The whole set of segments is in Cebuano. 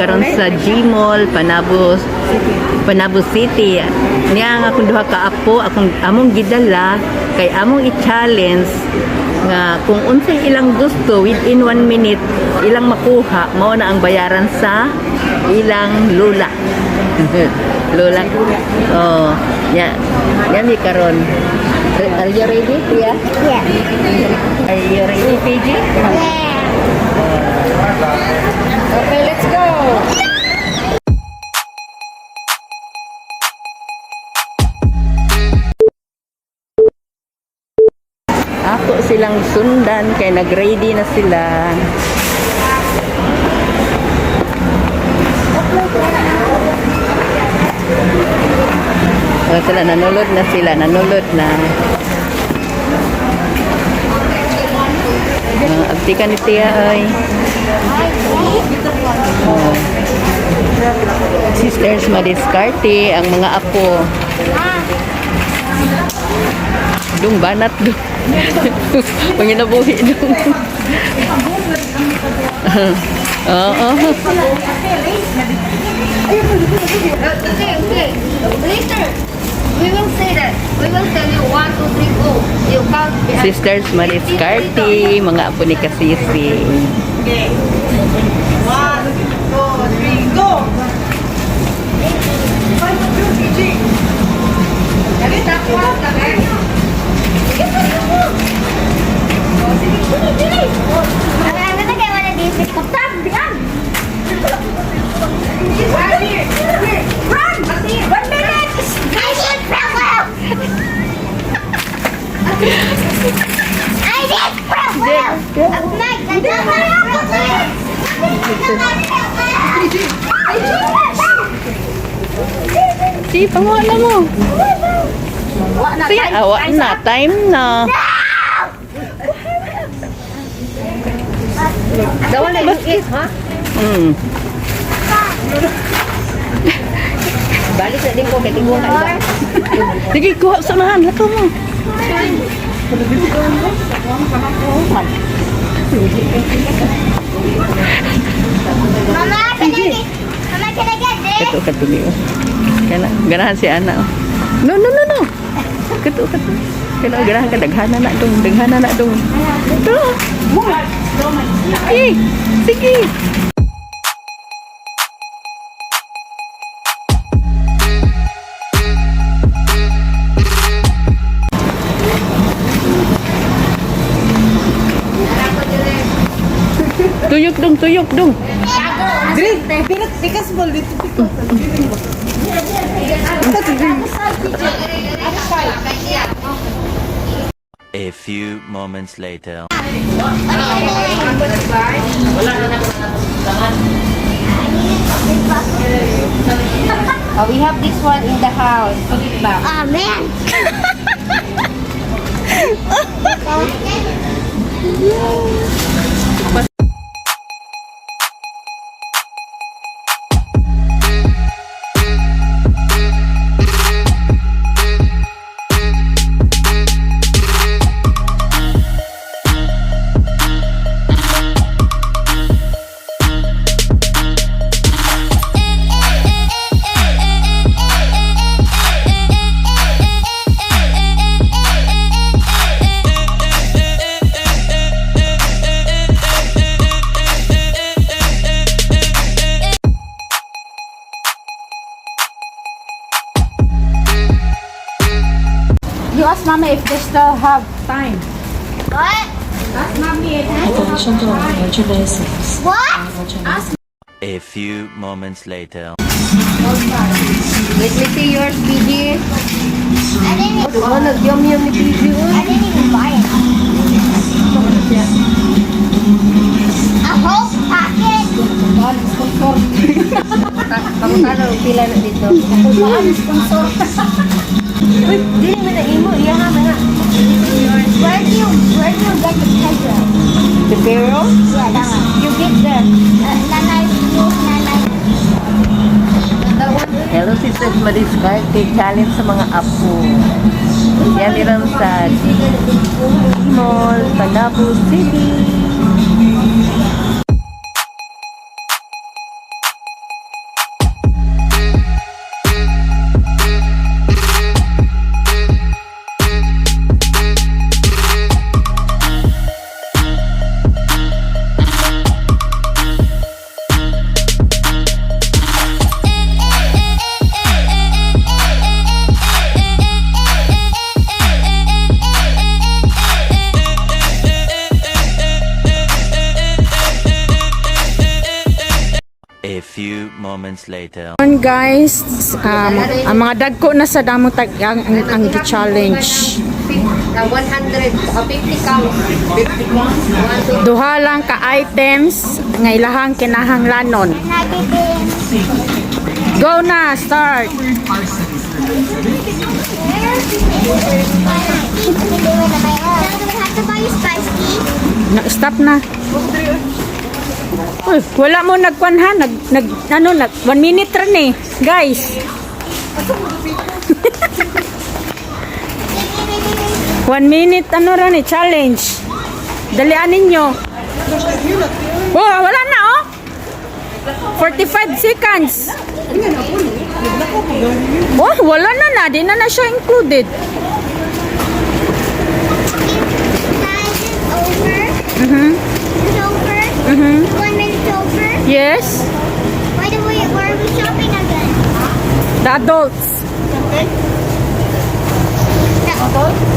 karon sa G-Mall, Panabo, Panabo City. Niya ang akong duha ka apo, akong among gidala kay among i-challenge nga kung unsay ilang gusto within 1 minute ilang makuha, mao na ang bayaran sa ilang lula. Lola. Oh, nya. Nya mi karon. Are you ready, Priya? Yeah. Are you ready, PG? Yeah. Okay, let's go. Ako silang sundan kay nag-ready na sila. Oh, sila nanulod na sila, nanulod na. Abti ka ni Tia ay. Oh. Sisters madiskarte ang mga apo. Dung banat dung. Panginabuhi dung. Oo. Okay. Later, we will say that. We will tell you one, two, three, go. You count behind. Sisters madiskarte, mga apo ni Kasisi. Okay. One, two, three, go! Five, two, three, Dali, takwa, dali. Oh, sige, dali, dali. Ano na kayo wala dito? Kaptan, bilang! Run here, here. Run! 1 minute! I need problem! I need problem! Mike, Si, panguha na mo. Siya, awa na, time na. Dawa na yung eat, ha? Balik na din ko, kay tingko ka iba. Sige, kuha sa unahan. Lakaw mo. Mama, can I get, Mama, can I get this? Kato, kato niyo. Kana, ganahan si Ana. Oh. No, no, no, no. Kato, kato. Kana, ganahan ka. Daghana na dong. Daghana na dong. Ito. Sige. Sige. Tuyok dong, tuyok dong. Drink! Pikas ball dito, pikas. A few moments later. Oh, we have this one in the house. Put it back. Oh man. You ask Mama if they still have time. What? Ask Mommy if What? A few moments later. Let me see yours, PG. I didn't even, Oh, nag-yum yum ni PG. Oh. I didn't even buy it. A whole packet? Pangutana, pila na dito. Uy, dili man na imo. Iya ha, man na. Where do you get the treasure? The pero? Yeah, that one. You get there. Nanay, nanay. Hello, Sisters Madiskarte. Challenge sa mga apo. Yan meron sa Mall, Panabo City. few moments later. On guys, ang mga dagko na sa damo tag ang challenge. 100, 50 counts. Duha lang ka items nga ilahang kinahanglanon. Go na, start. Have to buy spicy. Na, stop na. Uy, wala mo nagkwan ha, nag, nag ano nag 1 minute ra ni, guys. 1 minute ano ra ni challenge. Dalian ninyo. Oh, wala na oh. 45 seconds. Oh, wala na na. Di na na siya included. Time is over. It's over. 1 minute over. Yes. Why are we shopping again? The adults.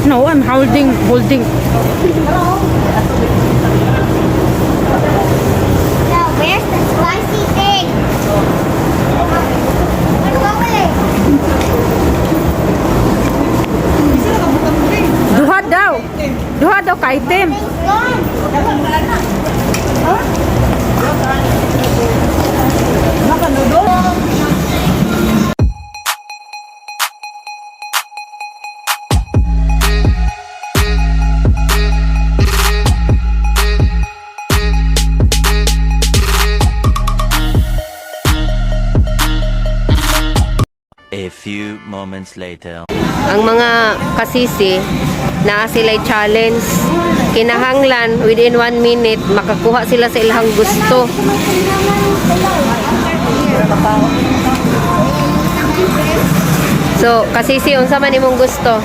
No, I'm holding, holding. Now, where's the spicy thing? We're going. Duha daw. Duha daw ka item. It's gone. A few moments later. Ang mga kasisi, naa sila'y challenge. Kinahanglan, within 1 minute, makakuha sila sa ilang gusto. So, kasisi, unsa man imong gusto?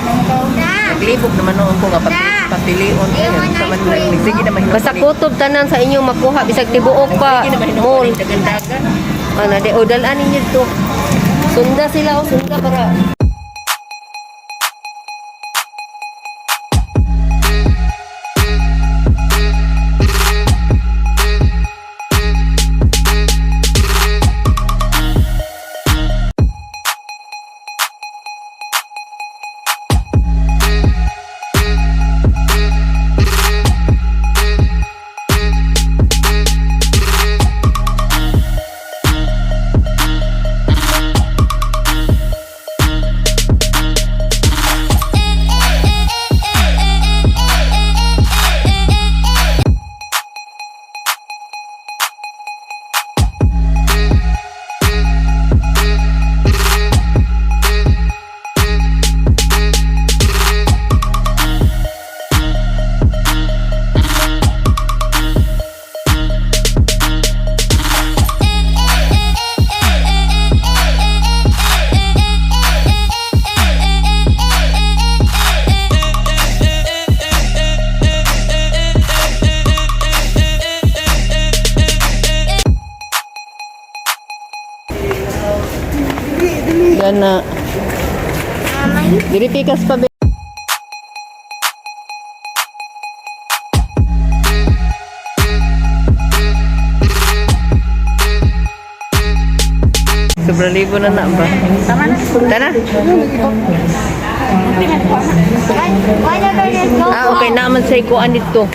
Naglibog naman noon ko nga papilion. Sa man sige naman. Basta kutob tanan sa inyong makuha, bisag tibuok pa, mall. Dagan-dagan. Ano, di, o, dalaan ninyo to. Sunda sila o, sunda para. Gana. Dili pikas pa be. Sobrang libo na na ba? Tama na. Tara. Why don't I just go Ah, okay naman sa ikuan dito.